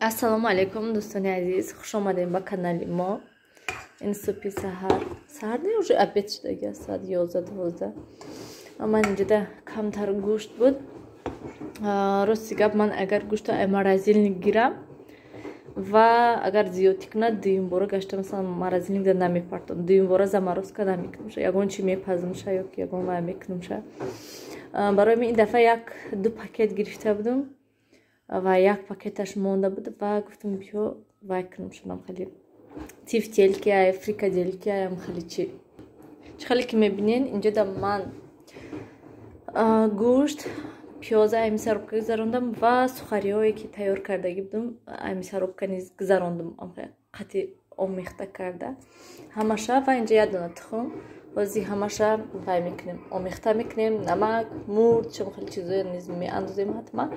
Ассалому алайкум, дӯстони азиз, хуш омадем ба канали мо. Ин субҳи саҳар, саҳар не, уже обед шудаги аст, соат 11-12. Ман инҷода камтар гӯшт буд. Рости гап, ман агар гӯшто морозильник гирам ва агар зиёдтӣ кунад, дуюмбора гашта, масалан, морозильникда намепартом, дуюмбора заморозка намекунамша, ягон чи мепазмша ё ки ягон вай мекунамша. Барои мин ин дафъа як ду пакет гирифта будум ва як пакеташ монда буд ва гуфтам, биё вай кунам шунам, хеле тифтелки ай, фрикаделки аям, хеле чи. Чӣ хеле ки мебинен, инҷода ман гӯшт, пиёза ай мясорубка гузарондам ва сухариҳое ки тайёр кардагӣ будум, ай мясорубка низ гузарондум, қати омехта карда ҳамаша. Ва инҷа як дона тухм бози ҳамаша вай мекунем, омехта мекунем, намак, мурч, чун хеле чизое низ меандозем ҳатман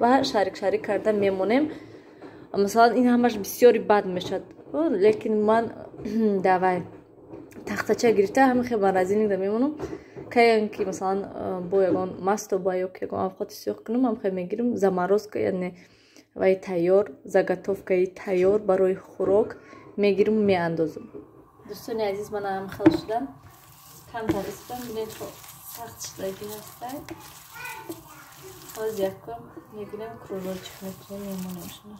ва шарик шарик карда мемонем. Масалан, ин ҳамаш бисёри бад мешавад, лекин ман давай тахтача гирифта ҳама хел морозильникда мемонам. Каян ки, масалан, бо ягон мастоба ё ки ягон авқоти сиёҳ кунам, ҳам хел мегирам заморозка, яъне вай тайёр, заготовкаи тайёр барои хӯрок мегирам, меандозам. Дӯстони азиз, ман ҳам хел шудам, камтар истам, бинед, сахт шудагӣ ҳастай. Ҳоз якум мегирем, кружочек мекунем, мемонем шуна.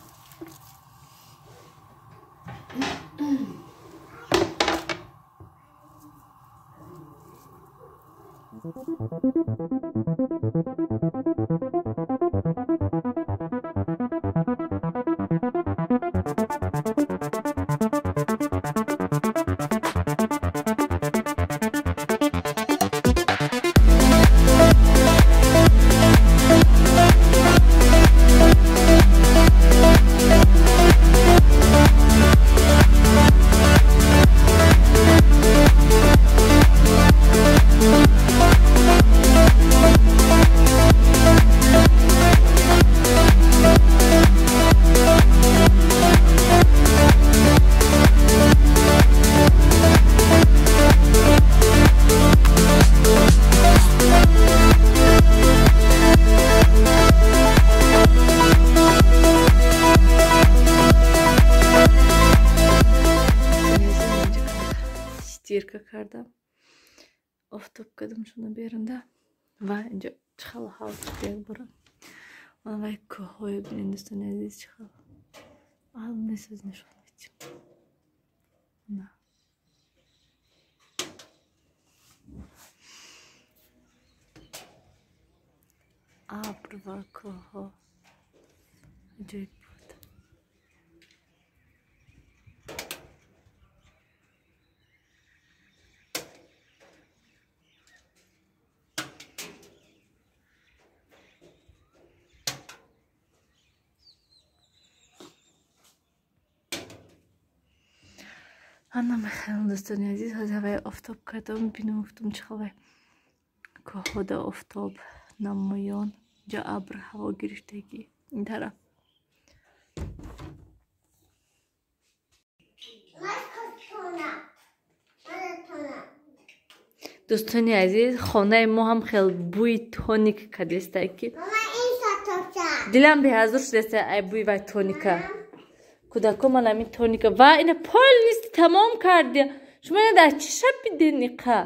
Стирка кардам, офтоб кардам шуна берунда ва инҷо чӣ хел ҳаво шуд якбора. Вай кӯҳҳоё бинед, дӯстони азиз, чӣ хел месоз нишон медиҳем. Абр ва кӯҳҳо аҷоиб буд. Ана мехел, дӯстони азиз, ҳозир вай офтоб кардам, бинам, гуфтам, чӣ хел вай кӯҳҳода офтоб намоён, ҷо абр ҳаво гирифтагӣ ин тараф. Дӯстони азиз, хонаи мо ҳам хел бӯи тоник кадестай ки дилам беҳазур шудеста ай бӯи вай тоника. Кӯдако ман ҳамин тоника ва ина полностью тамом карди. Шумо ина дар чӣ шабиден иқа?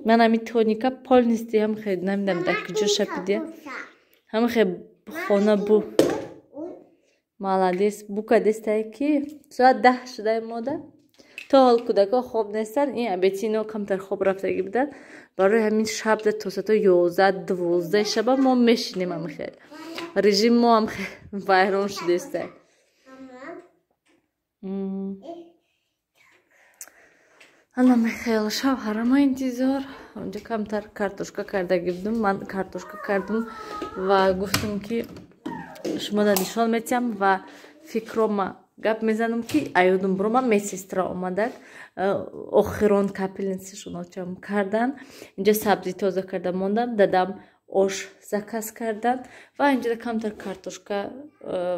Ман ҳамин тоника полностью ҳам хел намедонам дар куҷо шабидия. Ҳам хел хона бу. Молодец, бу кадестай ки соат 10 шудаи мода. То ҳол кӯдако хоб нестанд, ин абетино камтар хоб рафтагӣ буданд. Барои ҳамин шабда то соати 11-12 шаба мо мешинем ҳам хел. Режим мо ҳам хел вайрон шудестай. Ана мехел шавҳарама интизор. Онҷо камтар картошка кардагӣ будум. Ман картошка кардум ва гуфтум ки шумода нишон метиҳам ва фикрома гап мезанам ки аёдум бурома медсестра омадак, охирон капельницашоночам кардан. Инҷо сабзӣ тоза карда мондам, дадам ош заказ кардан ва инҷода камтар картошка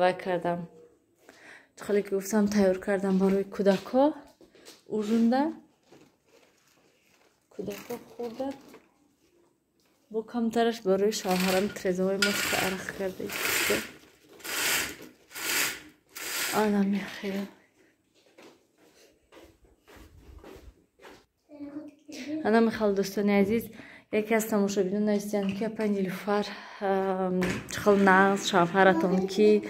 вай кардам. Хеле ки гуфтам, тайёр кардам барои кӯдакҳо ужунда. Кӯдакҳо хӯрданд. Бо камтараш барои шавҳарам трезаҳои мо арақ карда. Ана мехел. Ана мехел, дӯстони азиз, яке аз тамошобинон нависиянд, ки апай Нилуфар, чӣ хел нағз шавҳаратон, ки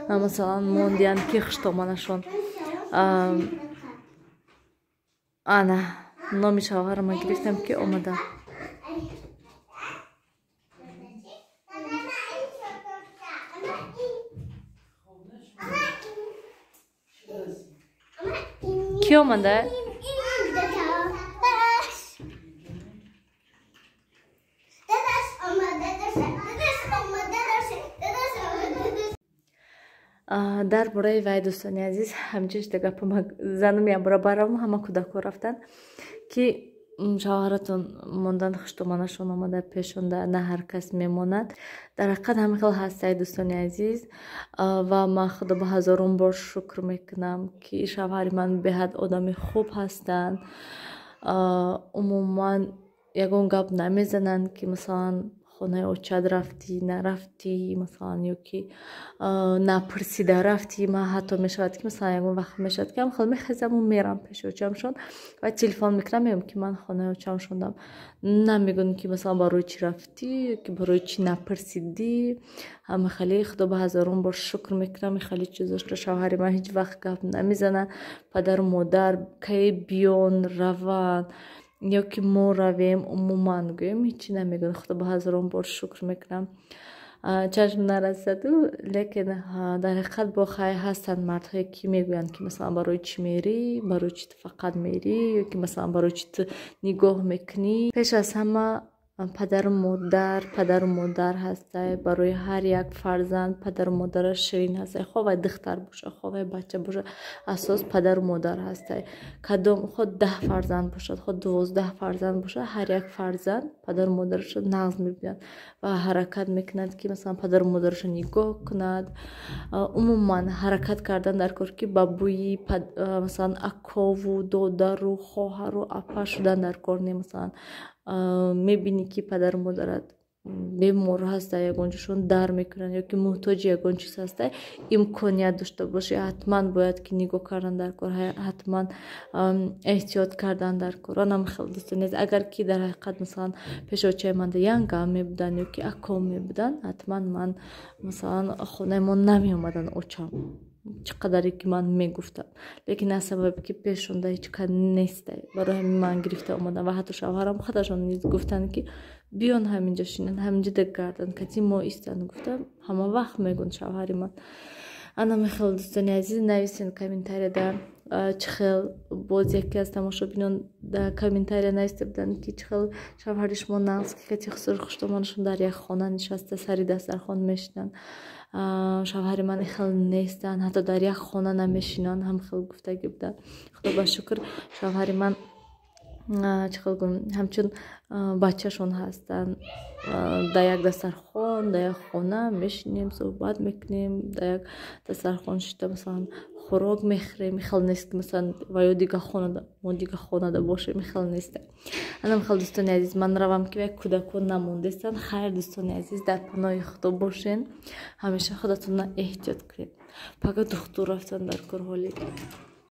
масалан мондиянд, ки хуштоманашон. Ана номи шавҳарама гирифтам, ки омада. Кӣ омада? Дар бораи вай, дӯстони азиз, ҳамчун гапама занам якбора барам, ҳама кӯдакҳо рафтанд, ки шавҳаратон мондан, хуштоманашон омада пешонда, на ҳар кас мемонад. Дар ҳақиқат ҳамин хел ҳастай, дӯстони азиз, ва ман худо ба ҳазорон бор шукр мекунам, ки шавҳари ман беҳад одами хуб ҳастанд. Умуман ягон гап намезананд, ки масалан хонаи очад рафтӣ, нарафтӣ, масалан, ё ки напурсида рафтӣ. Ман ҳатто мешавад, ки масалан ягон вақт мешавад, ки хел мехезаму мерам пеши очамшон ва телефон мекунам, мегӯям, ки ман хонаи очам шондам. Намегӯям, ки масалан барои чӣ рафтӣ, ки барои чӣ напурсидӣ. Ҳама хеле худо ба ҳазорон бор шукр мекунам, хеле чизошро шавҳари ман ҳеҷ вақт гап намезанад. Падару модар кай биён, раванд ё ки мо равем, умуман гӯем, ҳечи намегӯям. Худо ба ҳазорон бор шукр мекунам, чашм нарасаду, лекин дар ҳақиқат бо хайр ҳастанд мардҳое, ки мегӯянд, ки масалан барои чӣ мерӣ, барои чӣ ту фақат мерӣ, ё ки масалан барои чӣ ту нигоҳ мекунӣ. Пеш аз ҳама падару модар, падару модар ҳастай. Барои ҳар як фарзанд падару модараш ширин ҳастай, хо вай духтар боша, хо вай бача боша, асос падару модар ҳастай. Кадом хо 10 фарзанд бошад, хо 12 фарзанд бошад, ҳар як фарзанд падару модарашро нағз мебинад ва ҳаракат мекунад, ки масалан падару модарашро нигоҳ кунад. Умуман ҳаракат кардан дар кор, ки ба бӯи масалан акову додару хоҳару апа шудан дар кор не. Масалан мебинӣ, ки падару модарат бемор ҳаста, ягон ҷошон дар мекунанд ё ки муҳтоҷи ягон чиз ҳаста, имконият дошта бошӣ, ҳатман бояд ки нигоҳ кардан дар кор, ҳатман эҳтиёт кардан дар кор. Анам хел, дӯстони азиз, агар ки дар ҳақиқат масалан пеши очаи манда янгам мебуданд ё ки аком мебуданд, ҳатман ман масалан хонаи мо намеомаданд очам, чӣ қадаре ки ман мегуфтам, лекин аз сабабе ки пешонда ҳеҷ кас нестай, барои ҳамин ман гирифта омадам. Ва ҳатто шавҳарам худашон низ гуфтанд, ки биён ҳаминҷо шинанд, ҳаминҷо гарданд, кати мо истанд. Гуфтам, ҳама вақт мегӯянд шавҳари ман. Ана мехел, дӯстони азиз, нависен комментарияда чӣ хел. Боз яке аз тамошобинон дар комментария нависта буданд, ки чӣ хел шавҳари шумо нағз, ки кати хуштомонашон дар як хона нишаста сари дастархон мешинанд. Шавҳари ман хел нестанд, ҳатто дар як хона намешинанд, ҳам хел гуфтагӣ буданд. Худо ба шукр, шавҳари ман чӣ хел гӯям, ҳамчун бачашон ҳастанд. Дар як дастархон, дар як хона мешинем, суҳбат мекунем, дар як дастархон шита масалан хӯрок мехӯрем. Хел нест, ки масалан ва ё дига хонада, мо дига хонада бошем, хел нест. Анам хел, дӯстони азиз, ман равам, ки як кӯдакон намондестанд. Хайр, дӯстони азиз, дар паноҳи худо бошен, ҳамеша худатонро эҳтиёт кунед. Пага духтур рафтан дар корҳоли.